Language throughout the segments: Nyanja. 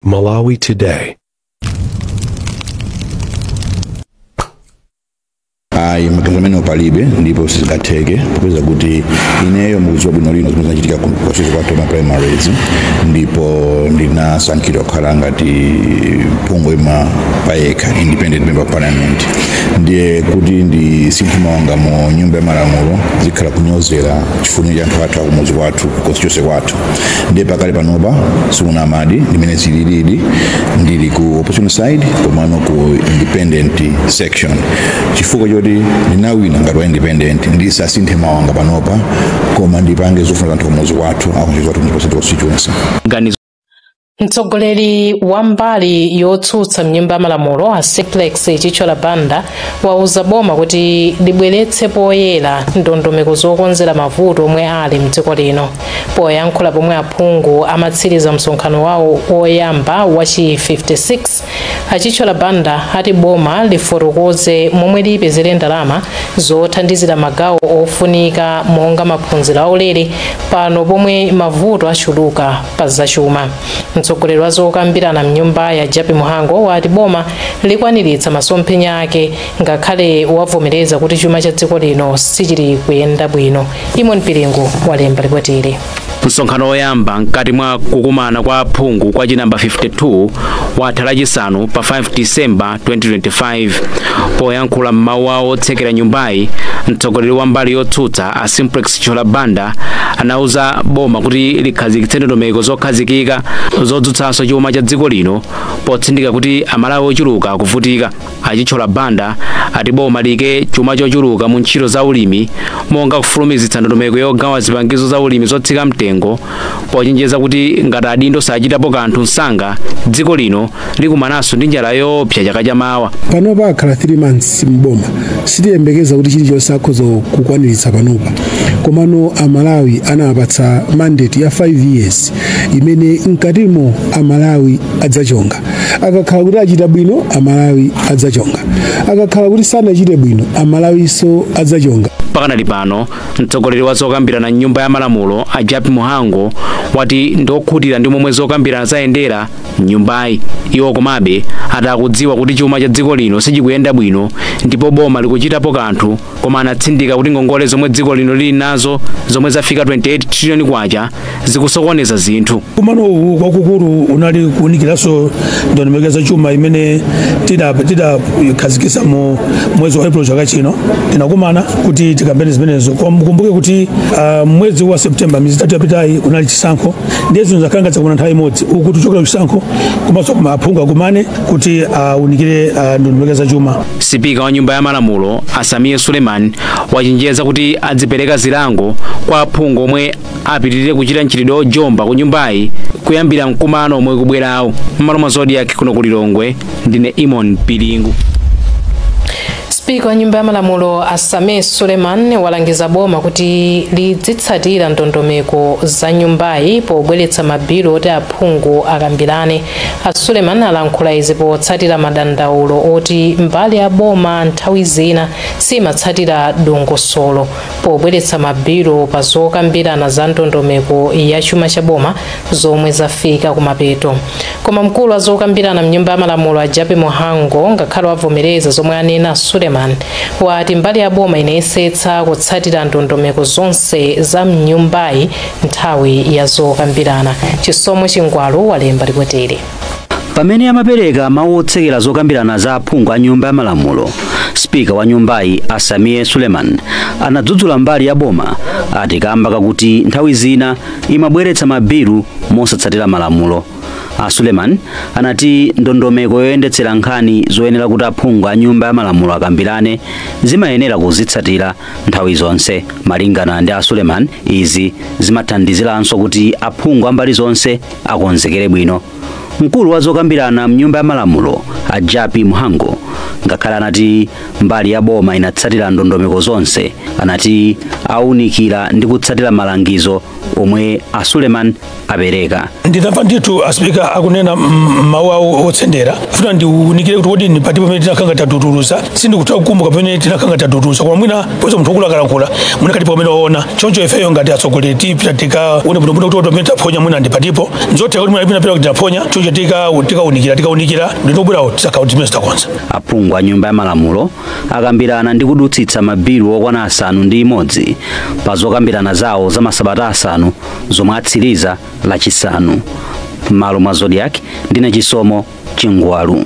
Malawi Today. Ayi, maganizo amene palibe ndipo sizingatheke, popeza kuti ineyo mukudziwa bwino lino zimene zinachitika ku constituency kwathu ma primaries, ndipo ndinasankhidwa kukhala ngati phungu ima payekha, independent member of parliament. Ndiye kuti ndisinthe mawanga mu nyumba ya malamulo zikhala kunyozera chifuniro cha anthu athu akumudzi kwathu, ku constituency kwathu. Ndiye pakali panopa sikunamadi ndimene zililidi, ndili ku opposition side komano ku independent section, chifukwa choti ndinawina ngati wa independent. Ndisasinthe mawanga panopa, koma ndipange zofuna anthu kumudzi kwathu, akumudzi kwathu constituency. Ganizo. Mtsogoleri wa mbali yotsutsa mnyumba ya malamulo a Simplex Chithyola Banda wauza boma kuti libweretse poyera ndondomeko zokonzera mavuto omwe ali mdziko lino. Poyankhula pomwe aphungu amatsiriza msonkhano wawo woyamba wachi 56, a Chithyola Banda ati boma lifotokoze momwe lipezere ndalama zothandizira magawo ofunika monga maphunziro aulere pano pomwe mavuto achuluka pa zachuma. Mtsogoleri wa zokambirana mnyumba ya Jappie Mhango wati boma likwaniritsa masomphenya ake ngakhale wavomereza kuti chuma cha dziko lino sichili kuyenda bwino. Imon Piringu walemba ripoti. Msonkhano woyamba mkati mwa kukumana kwa aphungu kwa chinamba 52 watha Lachisanu pa 5 Disemba 2025. Poyankhula m'mawu awo otsekera nyumbayi, mtsogoleri wa mbali yotsutsa a Simplex Chithyola Banda anauza boma kuti likhazikitse ndondomeko zokhazikika zodzutsanso chuma cha dziko lino, potsindika kuti Amalawi ochuluka akuvutika. A Chithyola Banda ati boma liyike chuma chochuluka mu ntchito za ulimi, monga kufulumizitsa ndondomeko yogawa zipangizo za ulimi zotsika mtengo, pochenjeza kuti ngati adindo sachitapo kanthu msanga, dziko lino likumananso ndi njala yoopsa chaka chamawa. Panopa akhala 3 months mboma, sitiyembekeza kuti chilichonse akhoza kukwaniritsa panopa, komano Amalawi anapatsa mandate ya 5 years imene mkatimo Amalawi adzachonga. Akakhala kuti achita bwino, Amalawi adzachonga; akakhala kuti sanachite bwino, Amalawiso adzachonga. Pakanali pano, mtsogoleri wa zokambirana mnyumba ya malamulo a Jappie Mhango wati ndokhutira ndi momwe zokambirana zayendera mnyumbayi. Iwo komabe atakudziwa kuti chuma cha dziko lino sichikuyenda bwino ndipo boma likuchitapo kanthu, koma anatsindika kuti ngongole zomwe dziko lino lili nazo, zomwe zafika 28 trillion kwacha, zikusokoneza zinthu. Kumano uwu kwakukulu unali kuwunikiranso ndondomeko za chuma imene tidakhazikitsa mu mwezi wa April chaka chino. Tinakumana kuti tikambene zimenezo. Koma mukumbuke kuti mwezi wa September, miyezi 3 yapitayi, kunali chisankho, ndiye zinthu zakhala zakumana nthawi imodzi uku tichokera kuchisankho, komanso aphungu akumane kuti awunikire ndondomeko za chuma. Sipika wa nyumba ya malamulo a Sameer Suleman wachenjeza kuti adzipereka zilango kwa aphungu omwe apitirire kuchita mchitidwe ojomba ku nyumbayi kuyambira mkumano omwe kubwerawo. M'malo mwa Zodiak kuno ku Lilongwe, ndine Imon Pilingu. Spika wa nyumba ya malamulo a Sameer Suleman walangiza boma kuti lidzitsatira ndondomeko za nyumbayi pobweretsa mabilu oti aphungu akambirane. A Suleman alankhula izi potsatira madandaulo oti mbali ya boma nthawi zina simatsatira dongosolo pobweretsa mabilu pa zokambirana za ndondomeko ya chuma cha boma zomwe zafika kumapeto. Koma mkulu wa zokambirana mnyumba ya malamulo a Jappie Mhango, ngakhale wavomereza zomwe anena Suleman, wati mbali ya boma inayesetsa kutsatira ndondomeko zonse za mnyumbayi nthawi ya zokambirana. Chisomo Chingwalu walemba ripoteri. Pamene amapereka mawu otsekera zokambirana za aphungu a nyumba ya malamulo, spika wa nyumbayi a Sameer Suleman anadzudzula mbali ya boma ati kamba kakuti nthawi zina imabweretsa mabilu mosatsatira malamulo. A Suleman anati ndondomeko yoyendetsera nkhani zoyenera kuti aphungu a nyumba ya malamulo akambirane zimayenera kuzitsatira nthawi zonse. Malingana ndi a Suleman, izi zimathandiziranso kuti aphungu a mbali zonse akonzekere bwino. Mkulu wa zokambirana mnyumba ya malamulo a Jappie Mhango Ngakhale anati mbali ya boma inatsatira ndondomeko zonse, anati aunikira ndi kutsatira malangizo omwe a Suleiman apereka. Ndinamva ndithu aspika akunena mawu awo otsendera. Funa ndiunikire kuti kodi ni pati pamene tinakhanga tadutuluza. Sindikutha kukumbuka pamene tinakhanga tadutuluza, koma mwina poza munthu wakulakalankhula mwina kati pamene waona. Choncho ifeyo ngati atsogoleri tipita tikaone bwinobwino kuti pamene taphonya mwina ndi patipo. Nzotheka kuti mwina pina kuti taphonya, choncho tikaunikira ndinobwerawo tisakhala kuti zimene zitakonza. Aphungu a nyumba ya malamulo akambirana ndi kudutsitsa mabilu okwana 6 pa zokambirana zawo za masabata 5 zomwe atsiriza Lachisanu. M'malo mwa Zodiac, ndine Chisomo Chingwalu.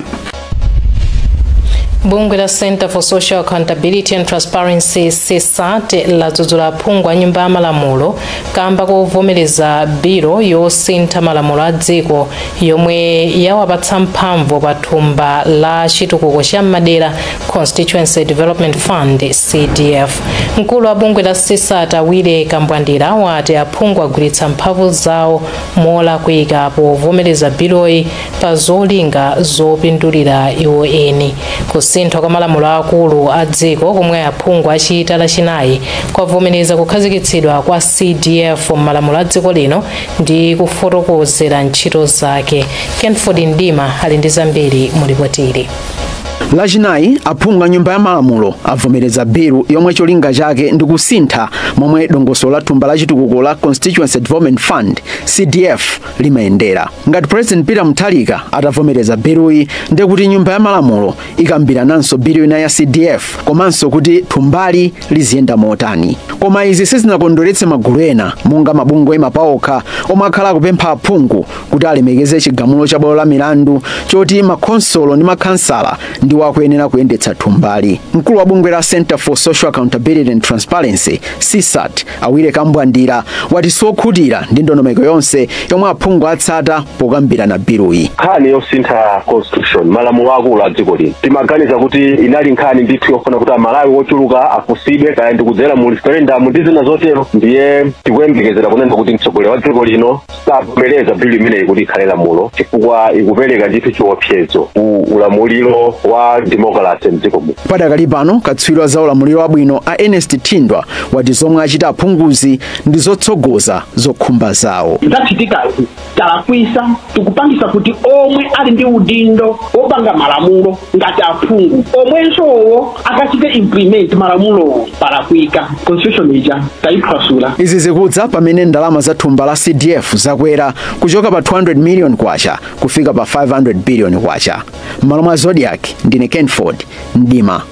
Bungwe la Center for Social Accountability and Transparency, CSAT, ladzudzula aphungu a nyumba ya malamulo kamba kovomereza bilo yosintha malamulo a dziko yomwe yawapatsa mphamvu pa thumba la chitukuko cha madera, Constituency Development Fund, CDF. Mkulu wa bungwe la CSAT, Awile Kambwandira, wati aphungu agwiritsa mphamvu zawo molakwika povomereza biloyi pa zolinga zopindulira iwo eni. Kusintha kwa malamulo akulu a dziko komwe aphungu achita Lachinayi kwavomereza kukhazikitsidwa kwa CDF m'malamulo a dziko lino ndi kufotokozera ntchito zake. Kenford Ndima ali ndi zambiri mu ripoti. Lachinayi aphungu a nyumba ya malamulo avomereza bilu yomwe cholinga chake ndi kusintha momwe dongosolo la thumba la chitukuko la Constituency Development Fund, CDF, limayendera. Ngati President Peter Mutharika atavomereza biluyi, ndekuti nyumba ya malamulo ikambirananso bilu ina ya CDF komanso kuti thumbali liziyenda motani. Koma izi sizinakondweretse magulu ena monga mabungwe paokha omwe akhala akupempha aphungu kuti alemekeze chigamulo cha bwalo la milandu choti makhonsolo ndi makhansala ndi wakuyenera kuyendetsa thumbali. Mkulu wa bungwe la Center for Social Accountability and Transparency, CSAT, Awile Kambwandira, wati sokhutira ndi ndondomeko yonse yomwe aphungu atsata pokambirana biluyi. Nkhani yosintha constitution, malamulo akulu a dziko lino, timaganiza kuti inali nkhani ndithu yofuna kuti Amalawi wochuluka afusidwe, kaya ndikudzera mu referendum ndi zina zotero. Ndiye tikuyembekezera kunena kuti mtsogoleri wa dziko lino savomereza bilu imeneyi kuti ikhale lamulo, chifukwa ikupereka ndithu chiopsezo ku ulamuliro wa democracy mdziko muno. Padakali pano katswiri wa za ulamuliro wabwino a Ernest Thindwa wati zomwe achita aphunguzi ndi zotsogoza zokhumba zawo. Zachitikazi talakwisa, tikupangisa kuti omwe ali ndi udindo wopanga malamulo ngati aphungu omwensowo akachite implement malamulowo, palakwika. Constitution ija tayiphwasula. Izi zikudza pamene ndalama za thumba la CDF zakwera kuchoka pa 200 million kwacha kufika pa 500 billion kwacha. M'malo mwa Zodiac, ndine Kenford Mdima.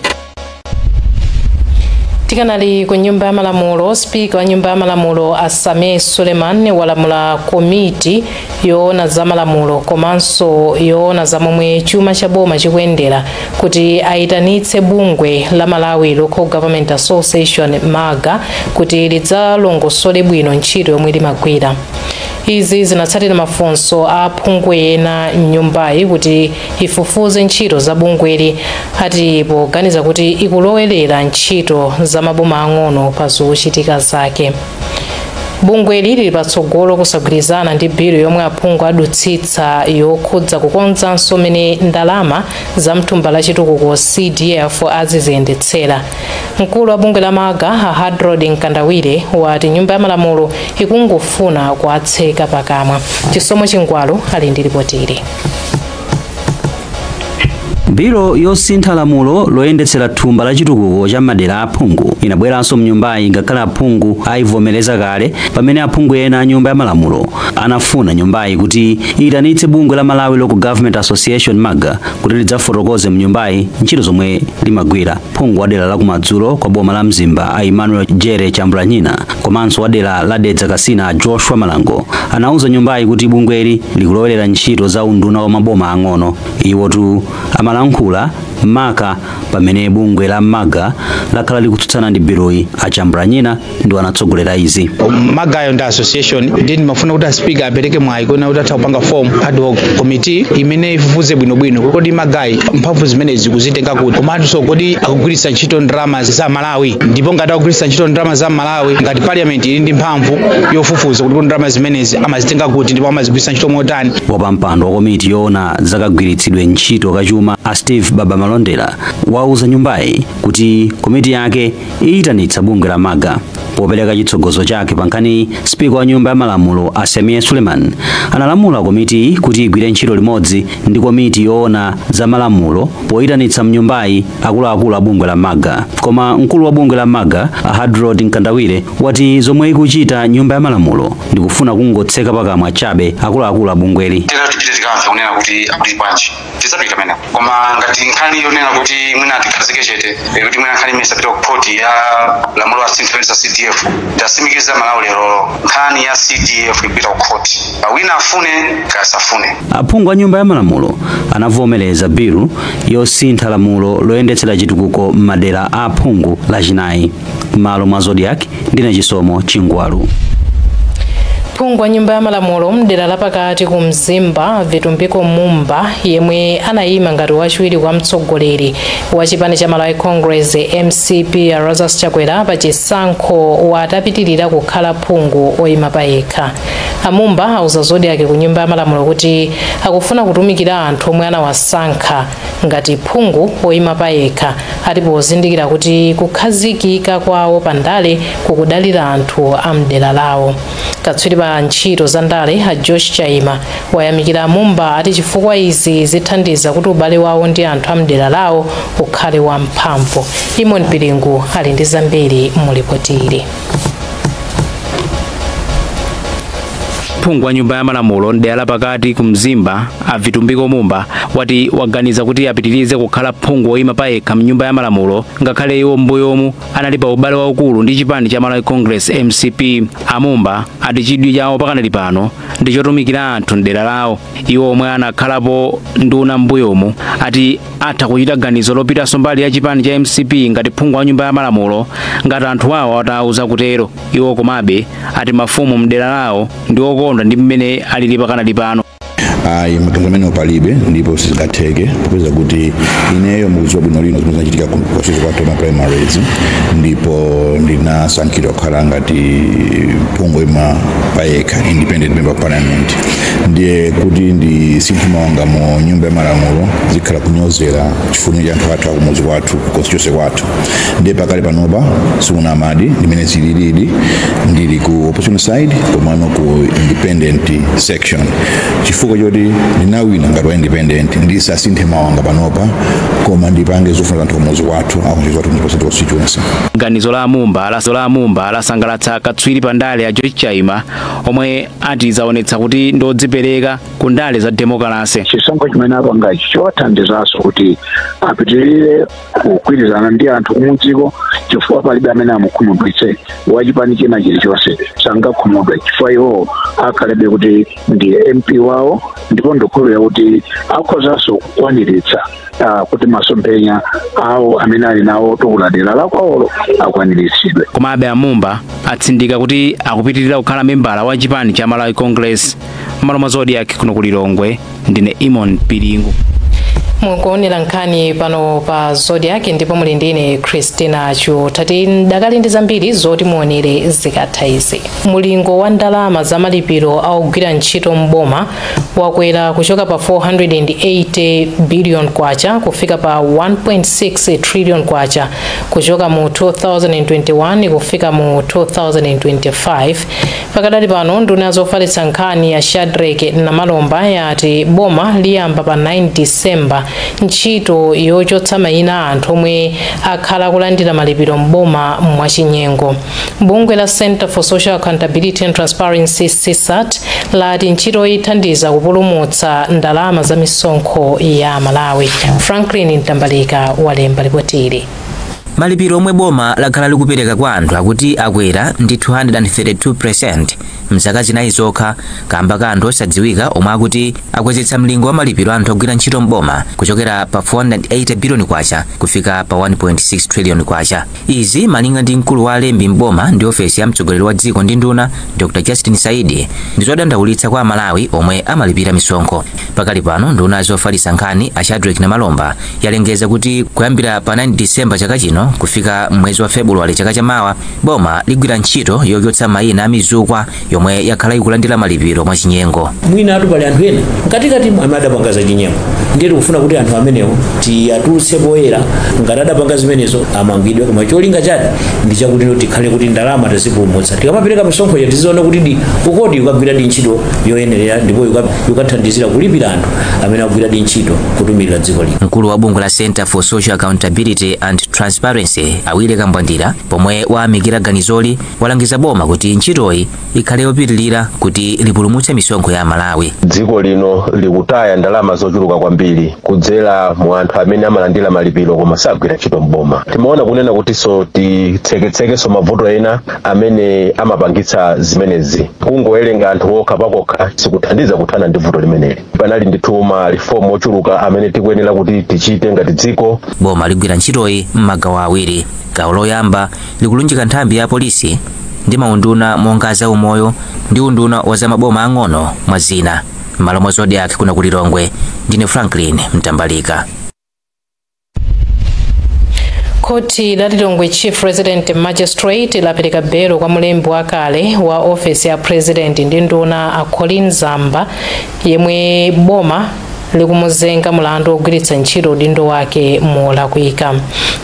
Tikanali ku nyumba ya malamulo, spika wa nyumba ya malamulo a Sameer Suleiman walamula komiti yoona za malamulo komanso yoona za momwe chuma cha boma chikuyendera kuti ayitanitse bungwe la Malawi Local Government Association, MALGA, kuti lidzalongosole bwino ntchito yomwe limagwira. Izi zinatsatira mafunso a aphungu ena mnyumbayi kuti ifufuze ntchito za bungweli, ati poganiza kuti ikulowelera ntchito za maboma ang'ono pa zochitika zake. Bungweli lili patsogolo kusagwirizana ndi bilu yomwe aphungu adutsitsa yokhudza kukonzanso mene ndalama za mthumba la chitukuko, CDF, aziziyendetsera. Mkulu wa bungwe la MALGA, a Hardroad Mkandawire, wati nyumba ya malamulo ikungofuna kuatseka pakamwa. Chisomo Chingwalo ali ndi ripoti ili. Bilo yosintha lamulo loyendetsera thumba la chitukuko cha madera aphungu inabweranso mnyumbayi ngakhale aphungu ayivomereza kale, pamene aphungu ena a nyumba ya malamulo anafuna nyumbayi kuti iyitanitse bungwe la Malawi Local Government Association, MALGA, kuti lidzafotokoze mnyumbayi ntchito zomwe limagwira. Phungu wa dera la kumadzulo kwa boma la Mzimba, a Emmanuel Jere Chambulanyina, komanso wa dera la Dedza Kasina, a Joshua Malango, anauza nyumbayi kuti bungweli likulowelera ntchito za unduna wa maboma ang'ono. Iwotu amalankhula maka Pamene bungwe la MAGA lakhala likutsutsana ndi biluyi, a Chambulanyina ndi anatsogolera izi. MAGAyo ndi association, ndi ndimafuna kuti a speaker apereke mwayi kuona kuti atha kupanga form ad hoc committee imene ifufuze bwinobwino kodi MAGAyi mphamvu zimenezi kuzitenga kuti, komanso kodi akugwiritsa ntchito ndalama za Malawi, ndipo ngati akugwiritsa ntchito ndalama za Malawi, ngati parliament ili ndi mphamvu yofufuza kuti ndalama zimenezi amazitenga kuti ndipo amazigwiritsa ntchito motani. Wapampando wa komiti yoona zakagwiritsidwe ntchito kachuma a Steve Baba Malondera wauza nyumbayi kuti komiti yake iyitanitsa bungwe la MAGA. Popereka chitsogozo chake pa nkhani, spika wa nyumba ya malamulo a Sameer Suleman analamula komiti kuti igwire ntchito limodzi ndi komiti yoona za malamulo poyitanitsa mnyumbayi akuluakulu a bungwe la MAGA. Koma mkulu wa bungwe la MAGA a Hadrod Mkandawire wati zomwe ikuchita nyumba ya malamulo ndikufuna kungotseka pakamwa chabe akuluakulu a bungweli. Tera tikamve kunena kuti akuti bwanji, tidzapita pamenepo. Koma ngati nkhani yonena kuti mwina tikhazike chete, kuti mwina nkhani imene isapita ku khoti ya lamulo asinthanisa CDF, tasimikiza Malawi lerolo nkhani ya CDF ikupita ku khoti, wina afune kasafune. Aphungu a nyumba ya malamulo anavomereza bilu yosintha lamulo loyendetsera chitukuko m'madera a aphungu Lachinayi. M'malo mwa Zodiak, ndine Chisomo Chingwalu. Phungu wa nyumba ya malamulo mdera lapakati ku Mzimba Vitumbiko Mumba, yemwe anayima ngati wachiwiri kwa mtsogoleri wa chipani cha Malawi Congress MCP Lazarus Chakwera pa chisankho, watapitirira kukhala phungu oyima payekha. Amumba auza Zodiak ku nyumba ya malamulo kuti akufuna kutumikira anthu omwe anawasankha ngati phungu oyima payekha, ati pozindikira kuti kukhazikika kwawo pandale kukudalira anthu a mdera lawo. Katswiri pa ntchito za ndale a Josh Chaima wayamikira Mumba, ati chifukwa izi zithandiza kuti ubale wawo ndi anthu a mdera lawo ukhale wamphamvu. Imon Pilingu ali ndi zambiri mu ripoti ili. Phungu wa nyumba ya malamulo mdera lapakati ku Mzimba a Vitumbiko Mumba wati waganiza kuti apitirize kukhala phungu woyima payekha mnyumba ya malamulo, ngakhale iwo m'mbuyomu anali pa ubale waukulu ndi chipani cha Malawi Congress MCP. Amumba ati chidwi chawo pakanali pano ndi chotumikira anthu mdera lawo. Iwo omwe anakhalapo nduna m'mbuyomu ati atha kuchita ganizo lopitanso mbali ya chipani cha MCP ngati phungu wa nyumba ya malamulo ngati anthu awo atawuza kutero. Iwo komabe ati mafumu mdera lawo ndi okondwa ndi mmene alili pakanali pano. Ayi, maganizo amene palibe ndipo sizingatheke, popeza kuti ineyo mukudziwa bwino lino zimene zinachitika ku kwathu ma primaries, ndipo ndinasankhidwa kukhala ngati phungu ima payekha, independent member of parliament. Ndiye kuti ndisinthe mawanga mu nyumba ya malamulo zikhala kunyozera chifuniro cha anthu athu akumudzi kwathu, constituency kwathu. Ndiye pakali panopa sikunamadi ndimene zililidi, ndili ku opposition side komano ku independent section, chifukwa choti ndinawina ngati wa independent. Ndisasinthe mawanga panopa, koma ndipange zofuna anthu kumudzi kwathu, akumudzi kwathu constituency. Ganizo la Mumba lasangalatsa katswiri pa ndale a George Chaima omwe ati zaonetsa kuti ndodzipereka ku ndale za demokalase. Chisankho chimene apangachi chowathandizanso kuti apitirire kugwirizana ndi anthu kumudziko, chifukwa palibe amene amukhumudwitse wachipani china chilichonse, sangakhumudwe chifukwa iwo akhalebe kuti ndi MP wawo, ndipo ndikukhulupirira kuti akhozanso kukwaniritsa kuti masomphenya awo amene ali nawo otukula dera la kwawolo akwaniritsidwe. Komabe Amumba atsindika kuti akupitirira kukhala membala wa chipani cha Malawi Congress. M'malo mwa Zodiak kuno ku Lilongwe, ndine Imon Pilingu. Mukuonera nkhani pano pa Zodiak ndipo muli ndine Christina Chutati. Dakali ndi zambiri zoti muonere zikatha izi. Mulingo wa ndalama za malipiro aogwira ntchito mboma wakwera kuchoka pa 480 billion kwacha kufika pa 1.6 trillion kwacha kuchoka mu 2021 kufika mu 2025. Pakadali pano nduna zofalitsa nkhani ya Shadrack Namalomba yati boma liyamba pa 9 December ntchito yochotsa mayina anthu omwe akhala kulandira malipiro mboma mwachinyengo. Bungwe la Center for Social Accountability and Transparency CSAT lati ntchito ithandiza kupulumutsa ndalama za misonkho ya Malawi. Franklin Mtambalika walemba ripoti ili. Malipiro omwe boma lakhala likupereka kwa anthu akuti akwera ndi 232% mzaka 4 zokha kamba ka anthu osadziwika omwe akuti akwezetsa mlingo wa malipiro anthu ogwira ntchito mboma kuchokera pa 480 billion kwacha kufika pa 1.6 trillion kwacha. Izi malinga ndi mkulu wa alembi mboma ndi ofesi ya mtsogoleri wa dziko ndi nduna Dr. Justin Saidi ndi zodandaulitsa kwa Amalawi omwe amalipira misonkho. Pakali pano nduna zofalitsa nkhani a Shadrack Namalomba yalengeza kuti kuyambira pa 9 December chaka chino kufika mwezi wa Februwale chaka chamawa boma ligwira ntchito yochotsa mayina a mizukwa yomwe yakhala ikulandira malipiro mwachinyengo. Mwina atu pali anthu ena mkatikati amene adapanga zachinyengo, ndiye tikufuna kuti anthu amenewo tiyatulutse poyera, ngati adapanga zimenezo amangidwe. Koma cholinga chake ndi chakuti tikhale kuti ndalama tazipulumutsa. Tikamapereka misonkho ya tiziona kuti di ukodi ukagwira di ntchito yoyenerera ndipo ukathandizira kulipira anthu amene akugwira di ntchito kutumikira dziko lino. Mkulu wa bungwe la Center for Social Accountability and Transparency Awile Kambwandira pomwe waamikira ganizoli walangiza boma kuti ntchitoyi ikhale yopitilira kuti lipulumutse misonkho ya Malawi. Dziko lino likutaya ndalama zochuluka kwambiri kudzera mu anthu amene amalandira malipiro koma sagwira ntchito mboma. Timaona kunena kuti so titseketsekenso mavuto ena amene amapangitsa zimenezi. Kungowerenga anthu okha pakokha sikuthandiza kuthana ndi vuto limeneli. Panali ndithu ma reform ochuluka amene tikuyenera kuti tichite ngati dziko. Boma ligwira ntchitoyi m'magawo awiri. Gawo loyamba likulunjika nthambi ya polisi ndi maunduna monga za umoyo ndi unduna wa zamaboma ang'ono mwa zina. M'malo mwa Zodiac kuno ku Lilongwe, ndine Franklin Mtambalika. Khoti la Lilongwe Chief Resident Magistrate lapereka belo kwa mlembi wakale wa ofesi ya president ndi nduna a Colin Zamba yemwe boma likumuzenga mulandu wogwiritsa ntchito udindo wake molakwika.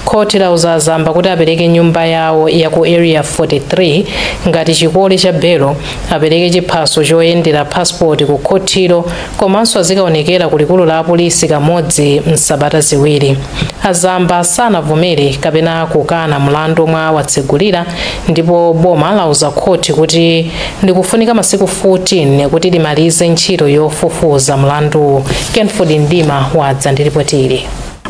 Khoti lauza Zamba kuti apereke nyumba yawo ya ku Area 43 ngati chikole cha belo, apereke chiphaso choyendera passport ku khotilo, komanso azikaonekera ku likulu la apolisi kamodzi msabata 2. Azamba sanavomere kapena kukana mulandu omwe watsegulira, ndipo boma lauza khoti kuti likufunika masiku 14 kuti limalize ntchito yofufuza mulandu. Kenford Ndima wadza ndi ripoti ili.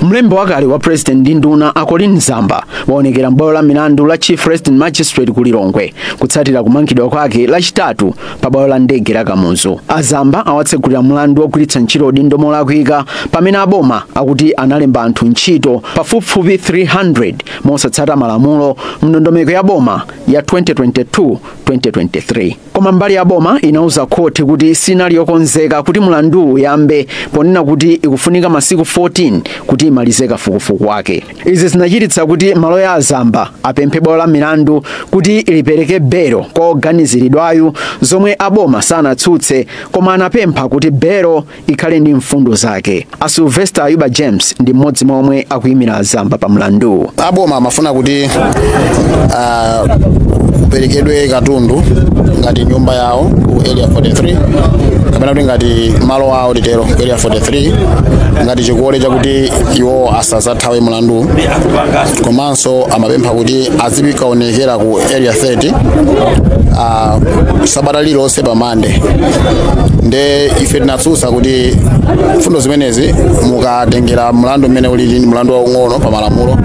Mlembi wakale wa president ndi nduna a Colin Zamba waonekera m'bwalo la milandu la Chief Resident Magistrate ku Lilongwe kutsatira kumangidwa kwake lachitatu pa bwalo la ndege la Kamuzu. Azamba awatsegulira mlandu wogwiritsa ntchito udindo molakwika pamene aboma akuti analemba anthu ntchito pafupifupi 300 mosatsata malamulo mndondomeko ya boma ya 2022-2023. Koma mbali ya boma inauza khoti kuti sinali yokonzeka kuti mlanduwu uyambe ponena kuti ikufunika masiku 14 kuti imalize kafukufuku wake. Izi zinachititsa kuti maloya Azamba apemphe bwalo la milandu kuti lipereke belo kwa oganiziridwayu, zomwe aboma sanatsutse, koma anapempha kuti belo ikhale ndi mfundo zake. A Sylvester Ayuba James ndi mmodzi mwa omwe akuyimira Azamba pa mlanduwu. Aboma amafuna kuti kuperekedwe katundu ngati nyumba yawo ku Area 43 kapena kuti ngati malo awo litero ku Area 43 ngati chikole chakuti iwo asazathawe mlandu, komanso amapempha kuti azikaonekera ku Area 30 sabata lililonse pa Mande. Nde ife tinatsutsa kuti mfundo zimenezi mukatengera mlandu mmene ulili mlandu waung'ono pa malamulo,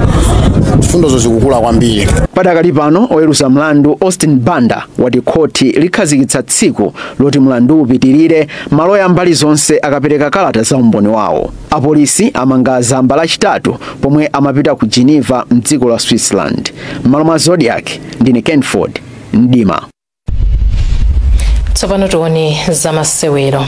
mfundozo zikukula kwambiri. Padakali pano oweruza mlandu Austin Banda wati khoti likhazikitsa tsiku loti mlandu upitirire maloya mbali zonse akapereka kalata za umboni wawo. Apolisi amanga Zamba lachitatu pomwe amapita ku Geneva mdziko la Switzerland. M'malo mwa Zodiac ndine Kenford Ndima. Tsopano tione zamasewero.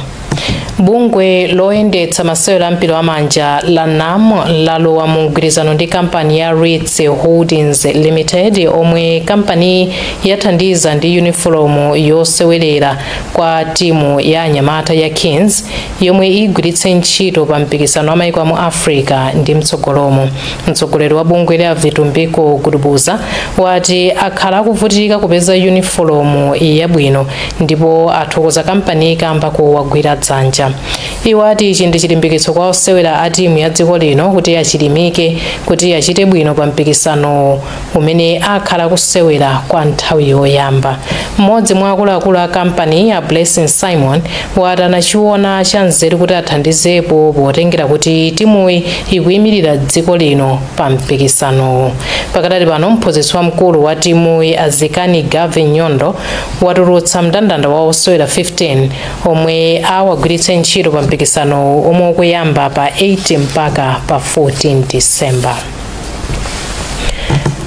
Bungwe loyendetsa masewero ampira wamanja la NAM lalowa mu mgwirizano ndi kampani ya Ritz Holdings Limited omwe kampani yathandiza ndi yunifomu yosewerera kwa timu ya anyamata ya Kings yomwe igwiritse ntchito pa mpikisano wa maiko mu Africa ndi mtsogolomo. Mtsogoleri wa bungwe la Vitumbiko Gudubuza wati akhala akuvutika kupeza yunifomu yabwino ndipo athokoza kampani kamba kowagwira dzanja. kwacha. Iwo ati ichi ndi chilimbikitso kwa osewera a timu ya dziko lino kuti achilimike kuti achite bwino pa mpikisano umene akhala kusewera kwa nthawi yoyamba. Mmodzi mwa akuluakulu a kampani ya Blessing Simon wati anachiona cha nzeru kuti athandizepo potengera kuti timuyi ikuyimirira dziko lino pa mpikisanowu. Pakadali pano, mphunzitsi wamkulu wa timuyi, Azikani Gavin Nyondo, watulutsa mndandanda wa osewera 15 omwe awagwiritse ntchito pa mpikisanowu omwe ukuyamba pa 8 mpaka pa 14 Disemba.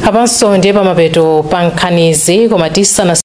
Apanso ndiye pamapeto pa nkhanizi, koma tisana